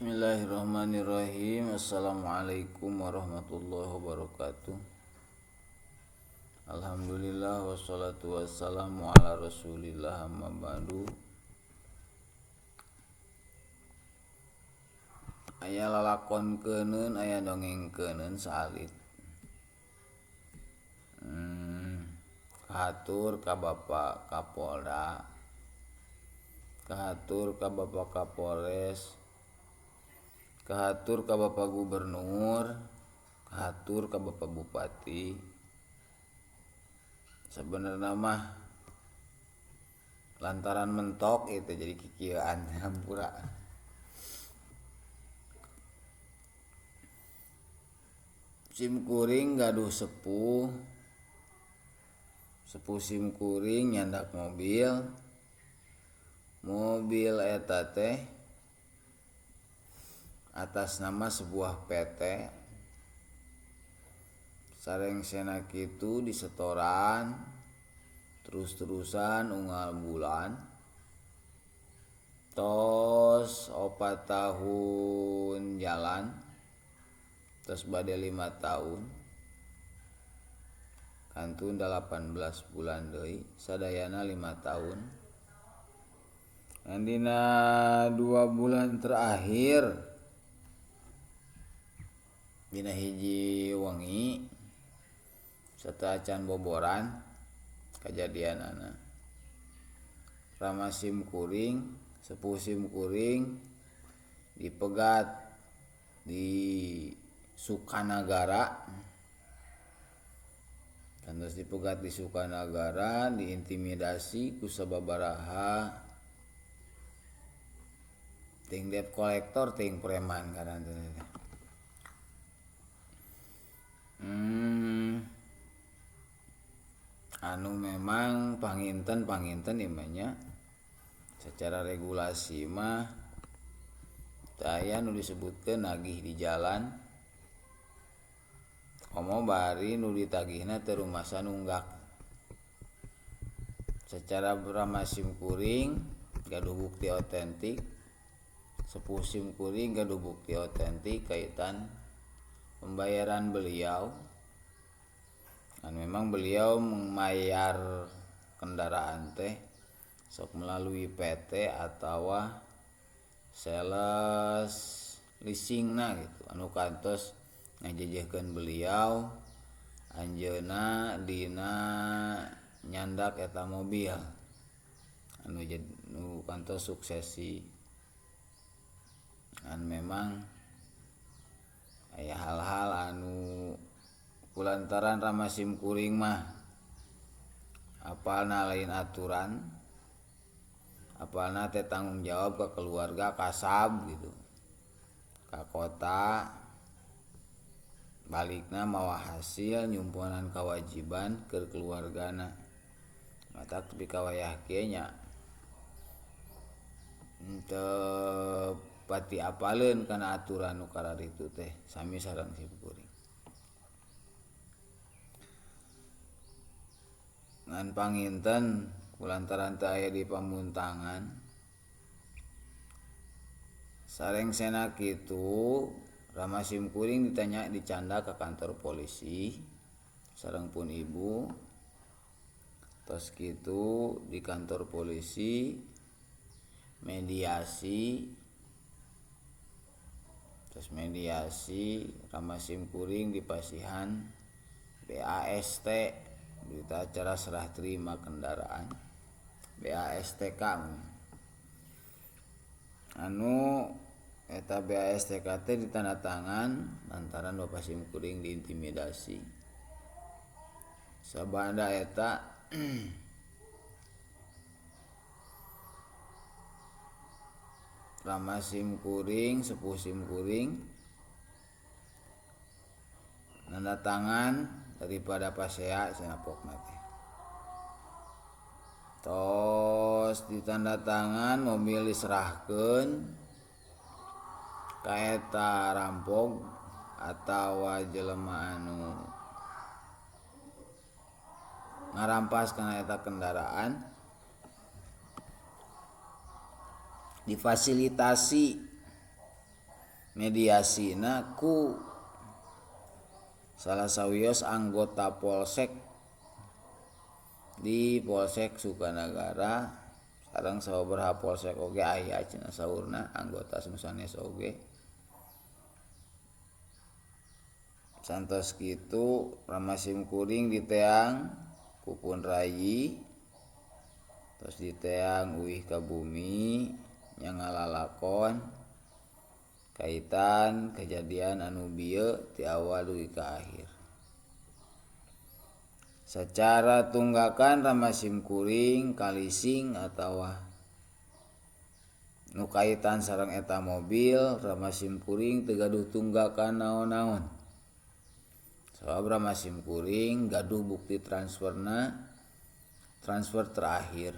Bismillahirrahmanirrahim. Assalamualaikum warahmatullahi wabarakatuh. Alhamdulillah wassalatu wassalamu ala rasulillah amma ba'du. Aya lalakon keuneun, aya dongeng keuneun saalit. Kahatur ka Bapak Kapolda, kahatur ka Bapak Kapolres, kahatur ka Bapak Gubernur, kahatur ka Bapak Bupati. Sebenarnya mah lantaran mentok itu jadi kikieuan hampura. Sim kuring gaduh sepuh, sepuh sim kuring nyandak mobil, mobil eta teh atas nama sebuah PT. Sarengsena kitu disetoran terus-terusan unggal bulan tos 4 tahun jalan, tos bade 5 tahun, kantun 18 bulan deui, sadayana 5 tahun. Ngan dina 2 bulan terakhir dina hiji wengi sateuacan boboran kajadianana. Rama sim kuring, sepuh sim kuring dipegat di Sukanagara. Kantos dipegat di Sukanagara, diintimidasi ku sababaraha ting debt kolektor ting preman ngaran teh. Anu memang panginten-panginten imanya secara regulasi mah teu aya nu disebutkeun nagih di jalan. Komo bari nu ditagihna teu rumasa nunggak. Secara rama sim kuring gaduh bukti otentik, sepuh sim kuring gaduh bukti otentik kaitan pembayaran beliau. Dan memang beliau membayar kendaraan teh sok melalui PT atawa sales leasingna gitu, anu kantos ngajejehkeun beliau anjeunna dina nyandak eta mobil anu nu kantos suksesi. Dan memang aya hal-hal anu kulantaran rama sim kuring mah apalna lain aturan, apalna teh tanggung jawab ke keluarga kasab gitu, ka kota balikna mawa hasil nyumponan kewajiban ke keluargana. Mata tepi ka wayah kieu nya henteu pati apaleun kana aturan nu kararitu teh sami sareng sim kuring. Ngan panginten kulantaran teu aya di pamuntangan sarengsena kitu rama sim kuring ditanya dicanda ke kantor polisi sareng pun ibu. Tos kitu di kantor polisi mediasi, terus mediasi rama sim kuring dipasihan BAST, berita acara serah terima kendaraan BASTK. Anu eta BASTK teh ditandatangan lantaran bapak sim kuring diintimidasi. Sabada eta rama sim kuring, sepuh sim kuring nanda tangan daripada pasea cenah pokna teh. Tos ditanda tangan mobil diserahkeun ka eta rampog atawa jelema anu ngarampas kana eta kendaraan, difasilitasi Mediasina ku salah sawios anggota Polsek di Polsek Sukanagara sareng sababaraha Polsek oge aya cenah saurna anggota nu sanes oge. Santos kitu rama simkuring diteang ku pun rayi terus diteang uih ka bumi nya ngalalakon kaitan kejadian anu bieu ti awal dugi ka akhir. Secara tunggakan rama simkuring kalising atawa nu kaitan sareng eta mobil rama simkuring teu gaduh tunggakan naon-naon. Sabab rama simkuring gaduh bukti transferna, transfer terakhir.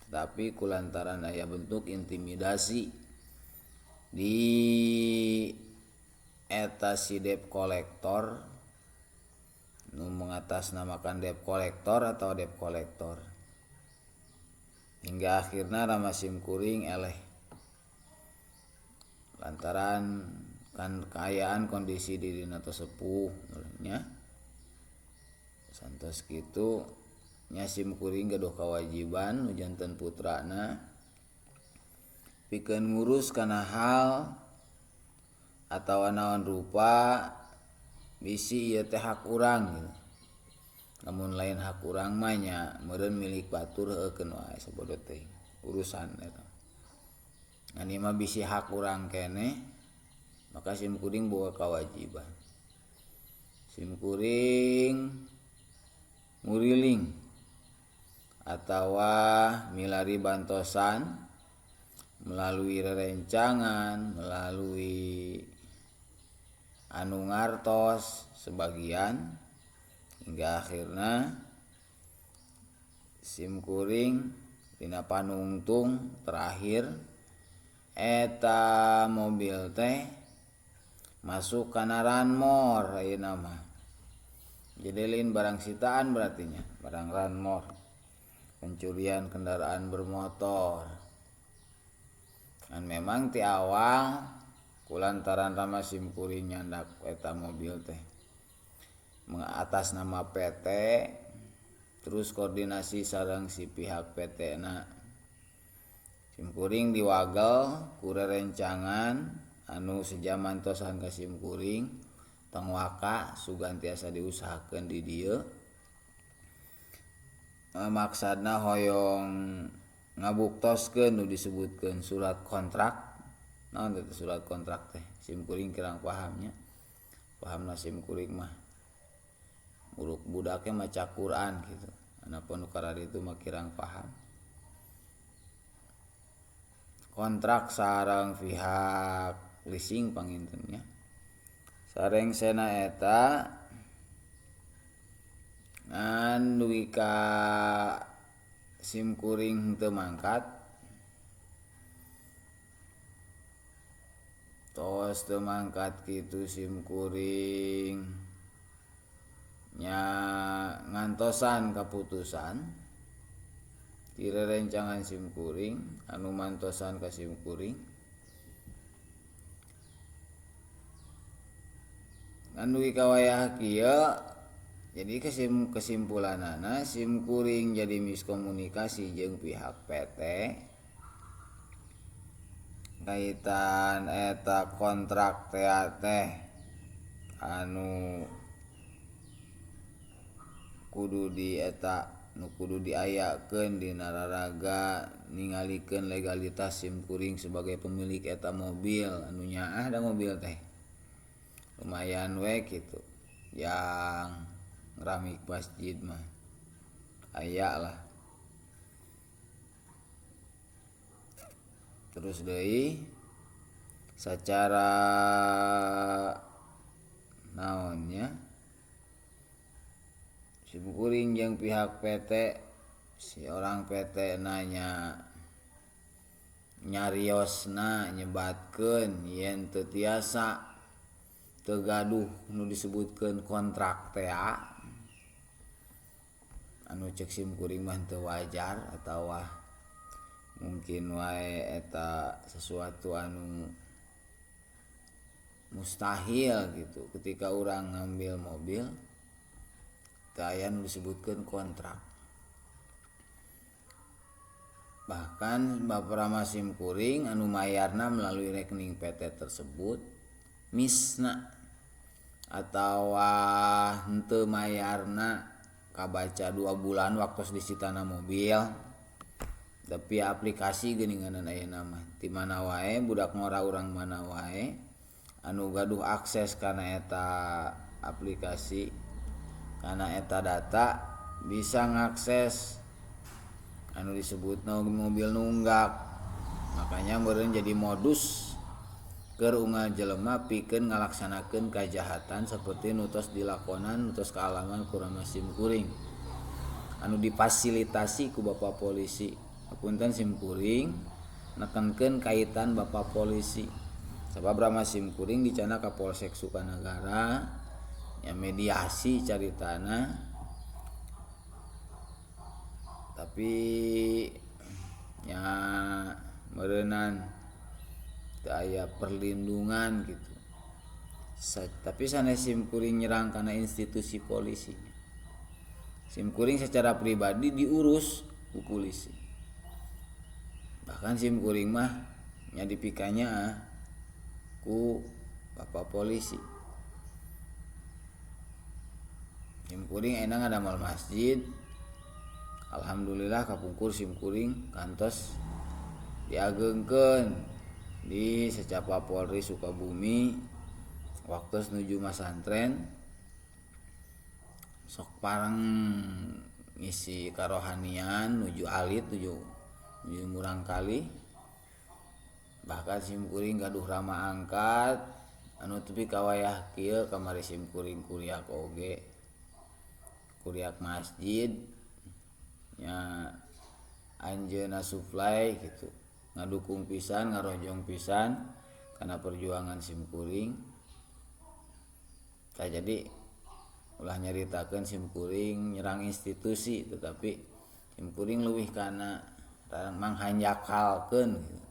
Tetapi kulantaran aya bentuk intimidasi di eta si debt collector nu mengatasnamakan debt collector atau debt collector hingga akhirna rama simkuring eleh lantaran kan kaayaan kondisi dirina teh sepuh nya. Santos kitu nya simkuring gaduh kewajiban nu janten putrana pikeun ngurus kana hal atawa naon rupa bisi ieu teh hak urang gitu. Namun lain hak urang mah nya meureun milik batur heukeun wae sabodo teuing urusan eta. Ngan ieu mah bisi hak urang keneh maka simkuring boga kewajiban. Simkuring nguriling atawa milari bantosan melalui rerencangan, melalui anu ngartos sebagian hingga akhirna simkuring dina panungtung terakhir eta mobil teh masuk kana ranmor ayeuna mah. Jadi lain barang sitaan berartinya, barang ranmor, pencurian kendaraan bermotor. Dan memang ti awal kulantaran rama simkuring nyandak eta mobil teh mengatas nama PT, terus koordinasi sareng si pihak PT na. Simkuring diwagel ku rerencangan anu sejaman tosan ka simkuring tong waka sugan tiasa diusahakeun di dieu. Maksadna hoyong ngabuktoskeun nu disebutkeun surat kontrak. Naon teh surat kontrak teh? Simkuring kirang pahamnya. Pahamna simkuring mah muruk budaknya maca Quran gitu. Anapun nu kararitu mah kirang paham. Kontrak sareng pihak leasing pangintennya. Sareng sena eta ngan dugi ka simkuring teu mangkat. Tos teu mangkat kitu simkuring nya ngantosan kaputusan ti rerencangan simkuring anu mantosan ka simkuring ngan dugi ka wayah kieu. Jadi kesimpulanana simkuring jadi miskomunikasi jeung pihak PT kaitan eta kontrak teh anu kudu di eta nu kudu diayakeun dina raraga ningalikeun legalitas simkuring sebagai pemilik eta mobil anu nyaah da mobil teh lumayan we kitu yang ngeramik masjid mah aya lah. Terus deui secara naonnya simkuring jeung pihak PT si orang PT nanya nyariosna nyebatkeun yen teu tiasa teu gaduh nu disebutkeun kontrak teh anu cek simkuring mah teu wajar atawa mungkin wae eta sesuatu anu Mustahil gitu ketika orang ngambil mobil teu aya nu disebutkeun kontrak. Bahkan Bapak Rama simkuring anu mayarna melalui rekening PT tersebut misna atau henteu mayarna kabaca 2 bulan waktu disitana mobil. Tapi aplikasi geuninganan ayeuna mah di mana wae budak ngora urang mana wae anu gaduh akses kana eta aplikasi kana eta data bisa ngakses anu disebut mobil nunggak. Makanya meureun jadi modus keur unggal jelema pikeun ngalaksanakeun kajahatan seperti nu tos dilakonan nu tos kaalaman ku Rama simkuring anu difasilitasi ku Bapak polisi. Punten simkuring nekenkeun kaitan Bapak polisi sabab Rama simkuring dicana ka Polsek Sukanagara ya mediasi caritana, tapi nya meureunan teu aya perlindungan gitu. Tapi sanes simkuring nyerang kana institusi polisi. Simkuring secara pribadi diurus ku polisi. Bahkan simkuring mah nya dipikanya ku bapak polisi. Simkuring enak ngadamel masjid. Alhamdulillah kapungkur simkuring kantos diagengkeun di Secapa Polri Sukabumi waktu nuju masantren sok pareng ngisi karohanian nuju alit nuju murang kali. Bahkan simkuring gaduh rama angkat anu tepi ka wayah kieu kamari simkuring kuriak oge kuriak masjid nya anjeunna supply gitu ngadukung pisan ngarojong pisan kana perjuangan simkuring. Tah jadi ulah nyaritakeun simkuring nyerang institusi, tetapi simkuring leuwih kana manghanjakalkeun gitu.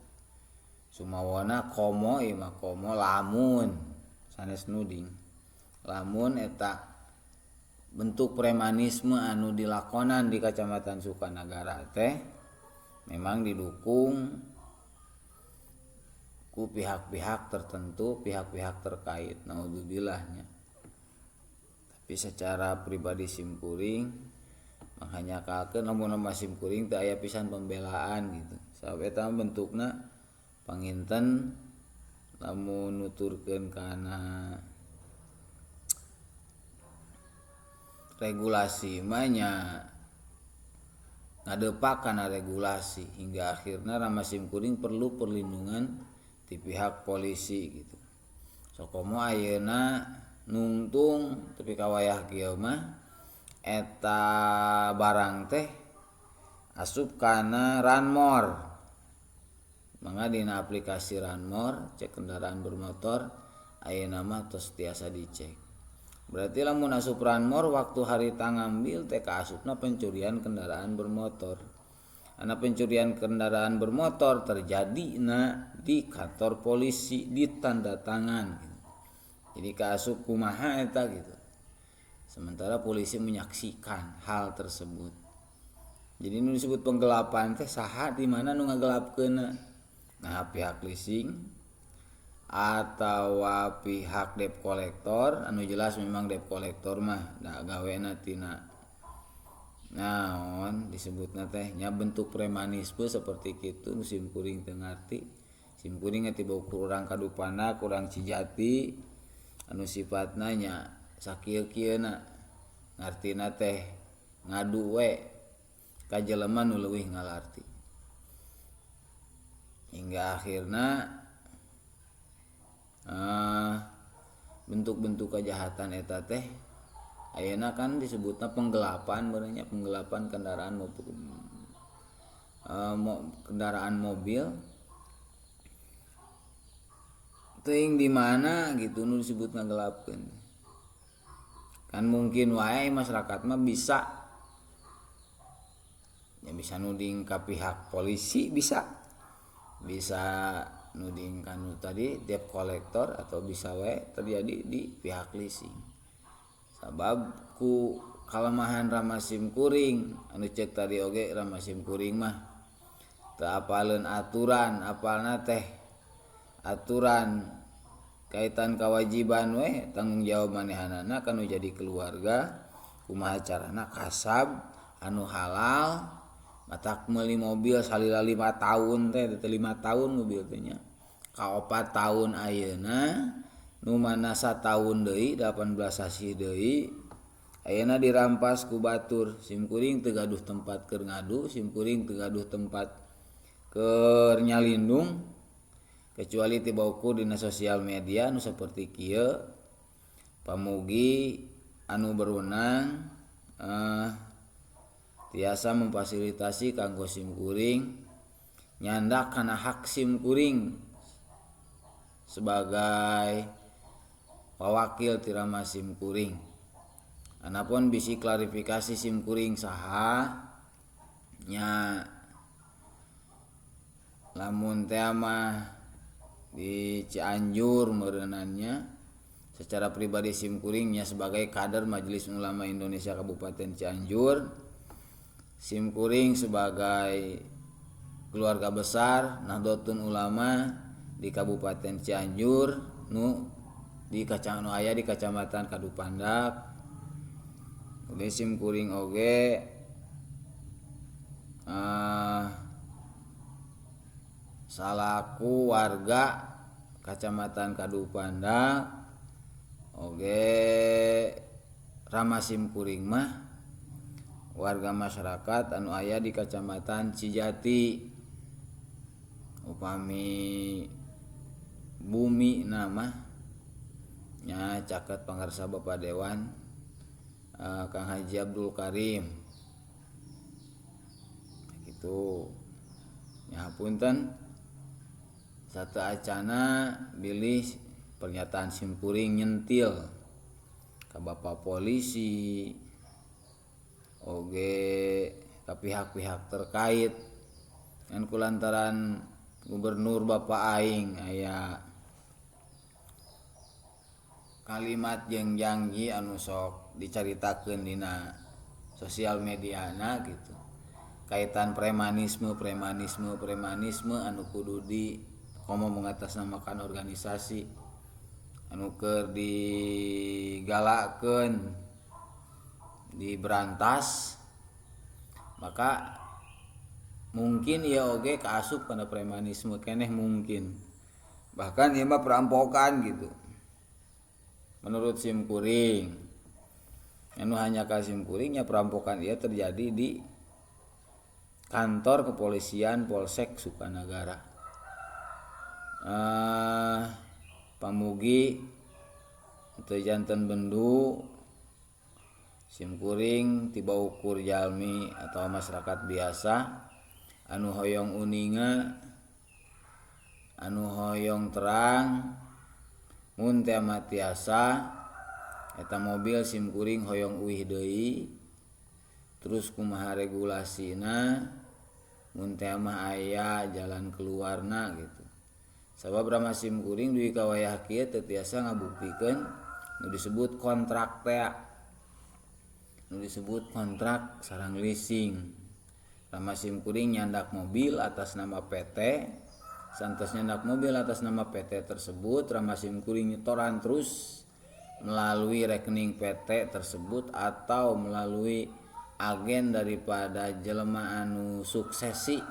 Sumawona komo ieu mah komo lamun sanes nuding lamun eta bentuk premanisme anu dilakonan di Kecamatan Sukanagara teh memang didukung ku pihak-pihak tertentu, pihak-pihak terkait, naudzubillah nya. Tapi secara pribadi simkuring manghanyakalkeun lamun mah simkuring teu aya pisan pembelaan gitu. Sabab eta bentukna panginten lamun nuturkeun kana regulasi mah nya ngadepak kana regulasi hingga akhirna Rama simkuring perlu perlindungan di pihak polisi gitu. Sokomo ayeuna nungtung tepi ka wayah kieu mah eta barang teh asup kana Ranmor. Mangga dina aplikasi Ranmor cek kendaraan bermotor ayeuna mah tos tiasa dicek. Berarti lamun asup Ranmor waktu harita ngambil teh kaasupna pencurian kendaraan bermotor. Ana pencurian kendaraan bermotor terjadi na di kantor polisi ditanda tangan gitu. Jadi kaasup kumaha eta gitu. Sementara polisi menyaksikan hal tersebut. Jadi nu disebut penggelapan teh saha di mana nu ngagelapkeunna? Nah, pihak leasing atau pihak debt collector, anu jelas memang debt collector mah da gawena tina naon disebutna teh nya bentuk premanisme seperti kitu nu simkuring teu ngarti. Simkuring teh tiba urang Kadupana, kurang Cijati anu sifatna nya sakieu-kieuna ngartina teh ngadu we ka jelema nu leuwih ngalarti. Hingga akhirna bentuk-bentuk kejahatan eta teh ayeuna kan disebutna penggelapan, benernya penggelapan kendaraan maupun kendaraan mobil. Teuing di mana gitu nu disebut ngagelapkeun. Kan mungkin wae masyarakat mah bisa ya bisa nuding ka pihak polisi, bisa Bisa nuding kanu tadi debt collector atau bisa wae terjadi di pihak leasing. Sabab ku kalemahan rama sim kuring anu cek tadi oge rama sim kuring mah teu apaleun aturan, apalna teh aturan kaitan kewajiban we tanggung jawab manehanana kanu jadi keluarga kumaha carana kasab anu halal matak meuli mobil salila 5 tahun teh teh 5 tahun mobil teh nya ka 4 tahun ayeuna nu mana sataun deui 18 sasih deui ayeuna dirampas ku batur. Sim kuring teu gaduh tempat keur ngadu, sim kuring teu gaduh tempat keur nyalindung kecuali ti baukur dina sosial media nu saperti kieu. Pamugi anu berwenang tiasa memfasilitasi kanggo sim kuring nyandak kana hak sim kuring sebagai pawakil ti rama sim kuring. Anapun bisi klarifikasi sim kuring saha nya lamun teh mah di Cianjur meureunannya secara pribadi sim kuringnya sebagai kader Majelis Ulama Indonesia Kabupaten Cianjur, sim kuring sebagai keluarga besar Nahdlatul Ulama di Kabupaten Cianjur nu di nu aya di Kecamatan Kadupandak. Oge sim kuring oge salaku warga Kecamatan Kadupandak oge rama sim kuring mah warga masyarakat anu aya di Kecamatan Cijati. Upami bumi nama nya caket pangarsa Bapak Dewan Kang Haji Abdul Karim gitu nya. Punten satu acana bilih pernyataan sim kuring nyentil ka Bapak polisi oge ka pihak-pihak terkait ngan kulantaran gubernur Bapak aing aya kalimat jeung janji anu sok dicaritakeun dina sosial mediana gitu kaitan premanisme premanisme premanisme anu kudu di komo mengatasnamakan organisasi anu keur digalakkeun diberantas, maka mungkin ieu oge kaasup kana premanisme keneh mungkin bahkan ieu mah perampokan gitu menurut sim kuring. Anu hanya ka sim kuringnya perampokan ieu terjadi di kantor kepolisian Polsek Sukanagara. Pamugi teu janten bendu sim kuring tiba ukur jalmi atau masyarakat biasa anu hoyong uninga anu hoyong terang mun teh mah tiasa eta mobil sim kuring hoyong uih deui terus kumaha regulasina mun teh mah aya jalan keluarna gitu. Sabab rama sim kuring dugi ka wayah kieu teu tiasa ngabuktikeun nu disebut kontrak teh, nu disebut kontrak sareng leasing. Rama sim kuring nyandak mobil atas nama PT, santos nyandak mobil atas nama PT tersebut rama sim kuring nyetoran terus melalui rekening PT tersebut atau melalui agen daripada jelema anu suksesi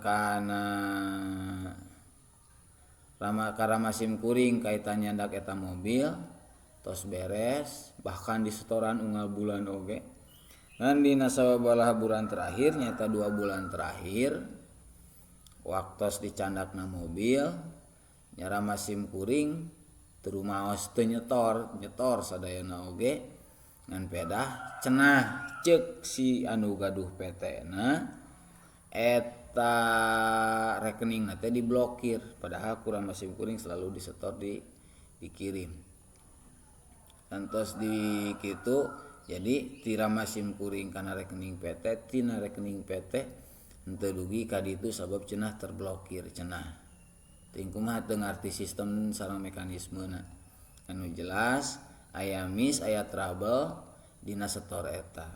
kana rama karama sim kuring kaitan nyandak eta mobil tos beres bahkan di setoran unggal bulan oge. Ngan dina sababaraha bulan terakhir nyata 2 bulan terakhir waktos dicandakna mobil nyarama sim kuring teu rumaos teu nyetor nyetor sadayana oge ngan pedah cenah ceuk si anu gaduh PT na eta rekeningna teh diblokir padahal kurang sim kuring selalu disetor dikirim tantos di kitu. Jadi tirama sim kuring kana rekening PT tina rekening PT Henteu dugi ka ditu sabab cenah terblokir cenah. Teuing kumaha teu ngarti sistem sareng mekanismena. Anu jelas aya miss aya trouble dina setor eta.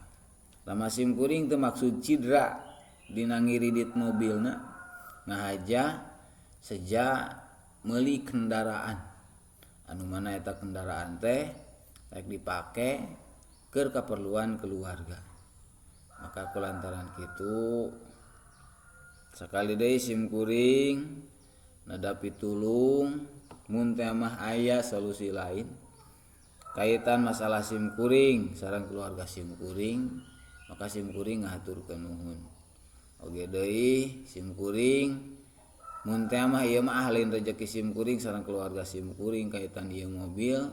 Lama sim kuring teu maksud cidra dina ngiridit mobilna ngahaja seja meuli kendaraan. Anu mana eta kendaraan teh rek dipake keur kaperluan keluarga. Maka kulantaran kitu sakali deui sim kuring nada pitulung mun teh mah aya solusi lain kaitan masalah sim kuring sareng keluarga sim kuring, maka sim kuring ngahaturkeun nuhun. Oge deui sim kuring mun teh mah ieu mah lain rejeki sim kuring sareng keluarga sim kuring kaitan ieu mobil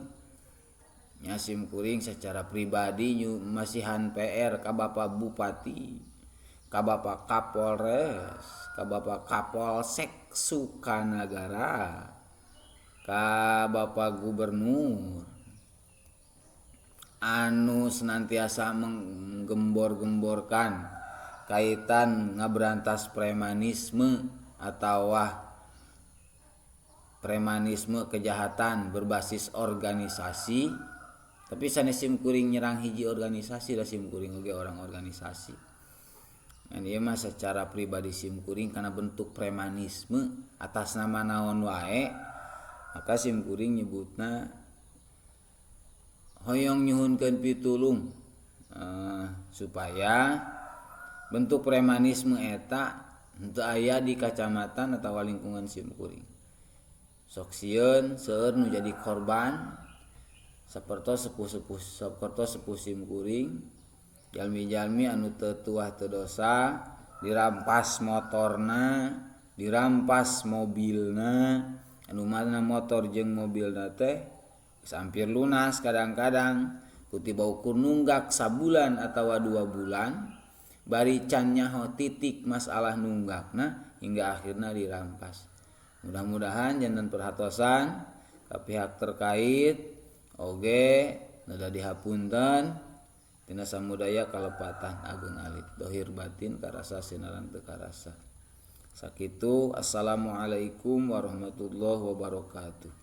nya sim kuring secara pribadi masihan PR ka Bapak Bupati, ka Bapak Kapolres, ka Bapak Kapolsek Sukanagara, ka Bapak Gubernur anu senantiasa menggembor-gemborkan kaitan ngaberantas premanisme atawa premanisme kejahatan berbasis organisasi. Tapi sanes sim kuring nyerang hiji organisasi, da sim kuring oge orang organisasi. Ngan ieu mah secara pribadi sim kuring karena bentuk premanisme atas nama naon wae, maka sim kuring nyebutna hoyong nyuhunkeun pitulung supaya bentuk premanisme eta henteu aya di kacamatan atawa lingkungan sim kuring. Sok sieun seueur nu jadi korban sapertos sepuh-sepuh, sapertos sepuh sim kuring, jalmi-jalmi anu teu tuah teu dosa dirampas motorna, dirampas mobilna, anu mana motor jeung mobilna teh geus hampir lunas kadang-kadang kutiba ukur nunggak sabulan atawa 2 bulan bari can nyaho titik masalah nunggakna hingga akhirna dirampas. Mudah-mudahan janten perhatosan ka pihak terkait oge nada dihapunten tina samudaya kalepatan ageung alit dohir batin karasa sinaran teu karasa. Sakitu, assalamualaikum warahmatullahi wabarakatuh.